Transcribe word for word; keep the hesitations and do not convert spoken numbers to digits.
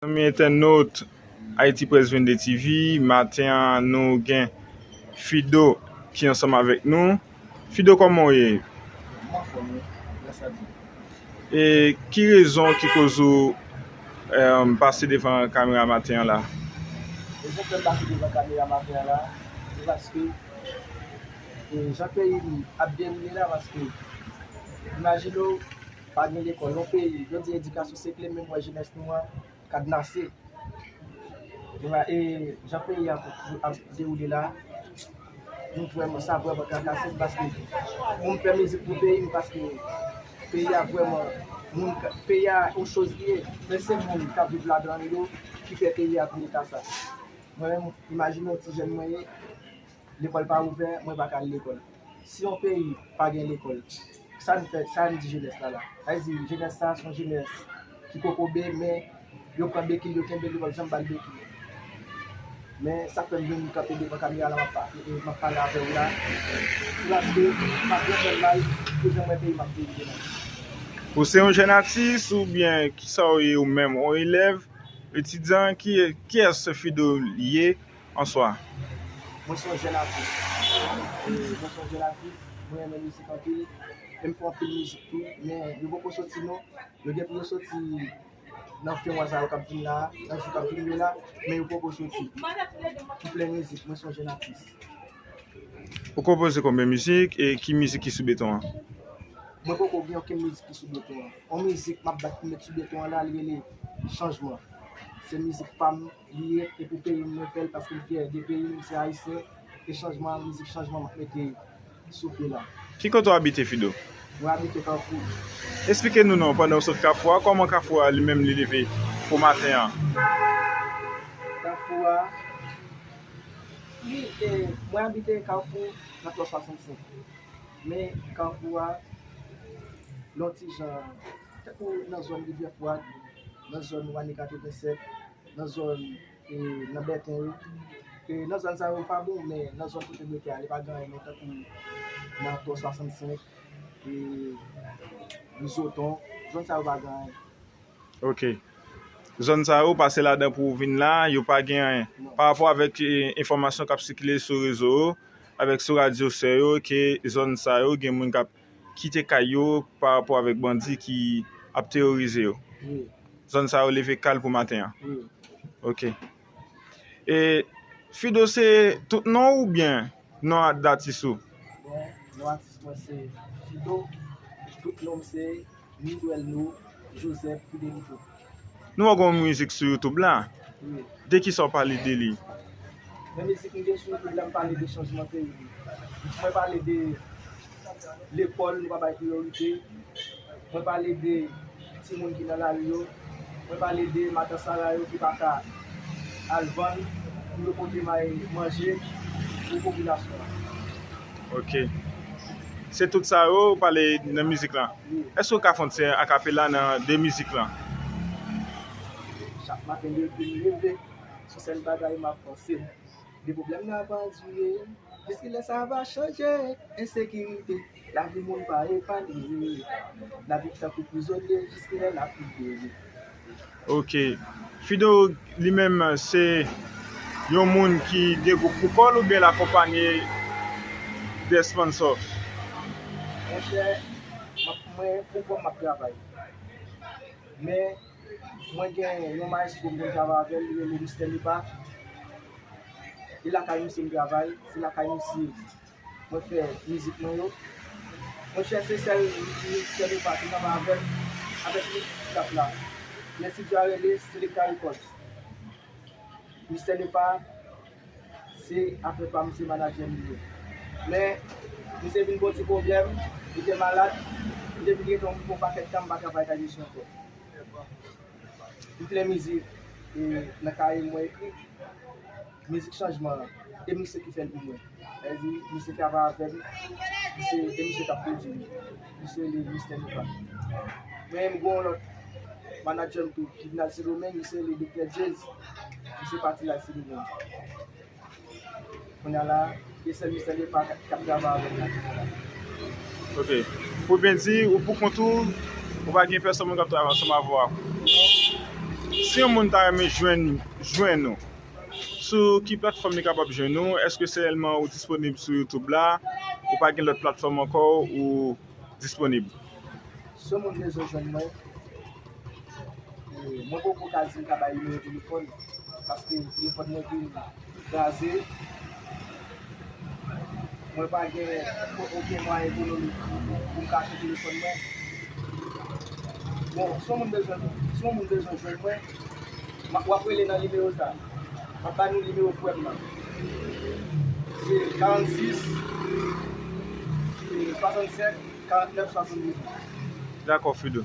Zanmi entènot Haiti Press vennde TV, maten an nou gen Fido ki ansanm avèk nou. Fido, kòman w ye? Mwen anfòm wi, gras a Dye. E ki rezon ki koz ou, em, pase devan kamera maten an la? Rezon k fè m pase devan kamera maten an la, se paske, e, jan peyi m ap dewoule la, paske imajine w, pa gen lekòl, yon peyi, yo di edikasyon se kle, men m wè jenès nou an kadnase. E, e, jan peyi a ap dewoule la, nou vrèman, sa vrèman trakase m paske pou m fè mizik pou peyi m, paske peyi a vrèman, moun ka, peyi a yon choz li ye, men se moun k ap viv ladan l yo ki fè peyi a vin eta sa. Mwen menm, imajine yon ti jèn mwen ye, lekòl pa ouvè, mwen pa ka al lekòl. Si yon peyi pa gen lekòl, sa n fè, sa n di jenès la la? Sa vle di jenès sa se yon jenès ki kokobe, men yo pran beki l, yo kenbe l, yo p ap janm ba l beki. Men sa k fè m vin kanpe devan kamera la, m ap pa-, m ap pale avè w la. Se paske m ap byen fè l mal pou jan m wè peyi m ap dirije la. Ou se yon jèn atis oubyen kisa w ye ou menm? Yon elèv, etidyan, ki, kiyès Fido ye? Answa. Mwen se yon jèn atis. E, mwen se yon jèn atis, mwen renmen mizik anpil. E m fè anpil mizik tou, men yo poko soti non. Yo gen pou yo soti nan fen mwa sa yo k ap vin la, nan jou k ap vin yo la, men yo poko soti. M plen mizik, mwen se yon jèn atis. Ou konpoze konbyen mizik e ki mizik ki sou beton an? Mwen poko gen okenn mizik ki sou beton an. Yon mizik m ap bat pou met sou beton an la, li rele Chanjman. Se mizik pa m, li ye, e pou peyi m mwen fè l paske m fyè de peyi m, m se ayisyen, e chanjman, mizik chanjman m ap mete sou pye la. Ki kote w abite, Fido? Mwen abite Kafou. Esplike nou non, pandan w sot Kafou a, kòman Kafou a li menm li leve pou maten an? Kafou a, wi, e, mwen abite Kafou nan twa swasannsenk. Men Kafou a, yon ti jan, tankou nan zòn Rivyè Fwad, nan zòn Wani katrevennsèt, nan zòn, e, nan Bèten yo. E, nan zòn sa yo pa bon, men nan zòn kote m rete a, li pa gen anyen non, tankou nan twa swasannsenk, e, Mizoton, zòn sa yo pa gen anyen. Ok. Zòn sa yo pase ladan pou w vin la, yo pa gen anyen. Non. Pa rapò avèk, e, enfòmasyon k ap sikile sou rezo yo, avèk sou radyo sè yo, ke zòn sa yo gen moun k ap kite kay yo pa rapò avèk bandi ki ap teworize yo. Wi. Zòn sa yo leve kalm pou maten an. Wi. Ok. E Fido se tout non w oubyen non a-, datis ou? Bon, non atis mwen se Fido. Tout non m se Nidwèlno Joseph Fidelito. Nou wè gen yon mizik sou YouTube la. Wi. De kisa w pale de li? Men mizik m gen sou YouTube la, m pale de chanjman peyi m. Mwen pale de lekòl, nou pa bay priyorite. Mwen pale de timoun ki nan lari yo. Mwen pale de madan Sara yo ki pa ka al vann pou yo pote may-, manje pou popilasyon an. Ok. Se tout sa yo ou pale nan mizik lan? Wi. Èske w ka fè yon ti akapela nan de mizik lan? Chak maten depi m leve, se yon sèl bagay m ap panse. De pwoblèm nan ap andire. Jiskilè sa va chanje? Ensekirite. Lavi moun pa epanouye. N ap viv tankou prizonye. Jiskilè n ap viv beni? Ok. Fido li menm se yon moun ki gen gwoup pou kò l oubyen l akonpanye de sponsò? Monchè, m ap, mwen pou kò m m ap travay. Men, mwen gen yon mayestwo m konn travay avè l, li rele Mistè Lepa. E lakay misye m travay, se lakay misye mwen fè mizik mwen yo. Mwen chèche sèl Mistè Lepa ki travay avè m, avèk mizik trap la. Men estidyo a rele Selecta Records. Mistè Lepa, se afè pa m, se manadjè m li ye. Men, misye vin gen yon ti pwoblèm, li te malad, li te vin rete yon bon pakèt tan, m pa travay kay misye ankò. M plen mizik, e, nan kaye m mwen ekri, mizik chanjman an, e misye ki fè l pou mwen. Sa vle di, misye travay avè m, misye, e misye k ap pwodui m. Misye rele Mistè Lepa. Men m gen yon lòt manadjè m tou, ki vin al Sendomeng, misye rele Doktè Jez. Misye pati la al Sendomeng. Kounye a la, e sèl Mistè Lepa k ap travay avè m la kounye a la. Ok. Pou byen di, ou pou kont ou, ou pa gen pèsonn moun k ap travay ansanm avè w ankò? Non. Si yon moun ta renmen jwenn jwenn ou, sou ki platfòm li kapab jwenn ou? Èske sèlman ou disponib sou YouTube la? Ou pa gen lòt platfòm ankò ou disponib? Si yon moun bezwen jwenn mwen, e, mwen poko ka di m ka bay nimewo telefòn, paske telefòn mwen vin kraze. Mwen pa gen okenn mwayen ekonomik pou m ka achte telefòn mwen. Bon, si yon moun bezwen, si yon moun bezwen jwenn mwen, m a, w ap rele nan nimewo sa. M ap ba nou nimewo frè m nan. Se karannsis, swasannsèt, karannèf, swasanndizuit. Dakò, Fido.